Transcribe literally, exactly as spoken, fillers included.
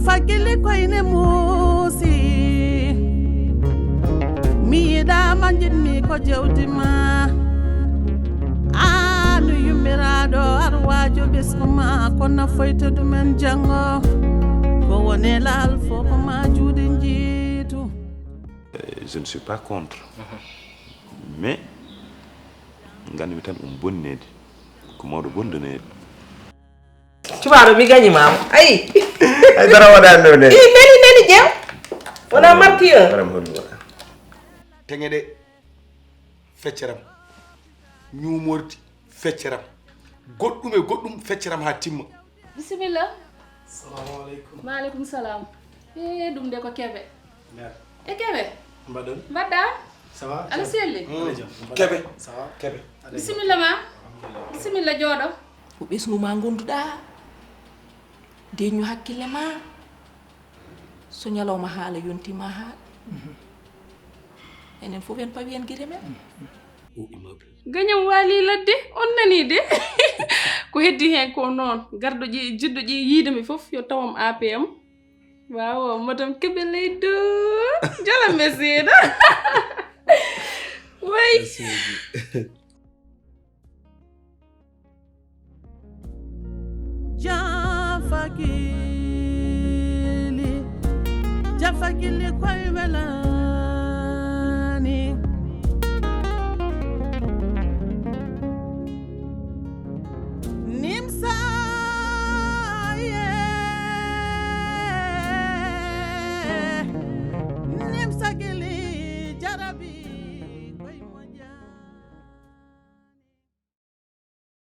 Fagili koyne muusi. Mi yiɗaama, njiɗmi ko jawdi ma. Aanu yummiraaɗo arwaajo ɓesngu ma, ko nafoyta ɗumen janngo. Ko woni laal fof ko ma juuɗe njiitu. Je ne suis pas contre. Mais nganndumi tan um bonneede ko mawɗo bondaneede. Cuɓaaɗo mi gañimaama ayi. Ay dara waɗaani ɗo ne. I nani nani ƴeew. Wona martyr. Waɗam holluwa. Teŋeɗe fecceram, ñuumordi fecceram, goɗɗum e goɗɗum fecceram haa timma. Bisimilla. Salamu aleykum. Maaleykum salam. E ɗum de ko Kebe. Mère. E Kebe. Mbaɗon. Mbaɗɗa. Ça va? Aɗa selli? Mbaɗa jam. Mbaɗa. Kebe. Ça va? Kebe. Bisimilla ma. Bisimilla jooɗo. Ko ɓesngu ma gonduɗa. Deñu hakkille ma. So ñalawma haala yonti ma haala. Enen fof en pawi en gite men. Gañam waali ladde, on nani de. Ko heddi hen ko noon. Garɗo ƴi, jiɗɗo ƴi yiide mi fof yo tawam A P M. Waaw, madame Kebe lay do. Jalam ɓe seeɗa. Way. Jafagili, jafagili koy welani.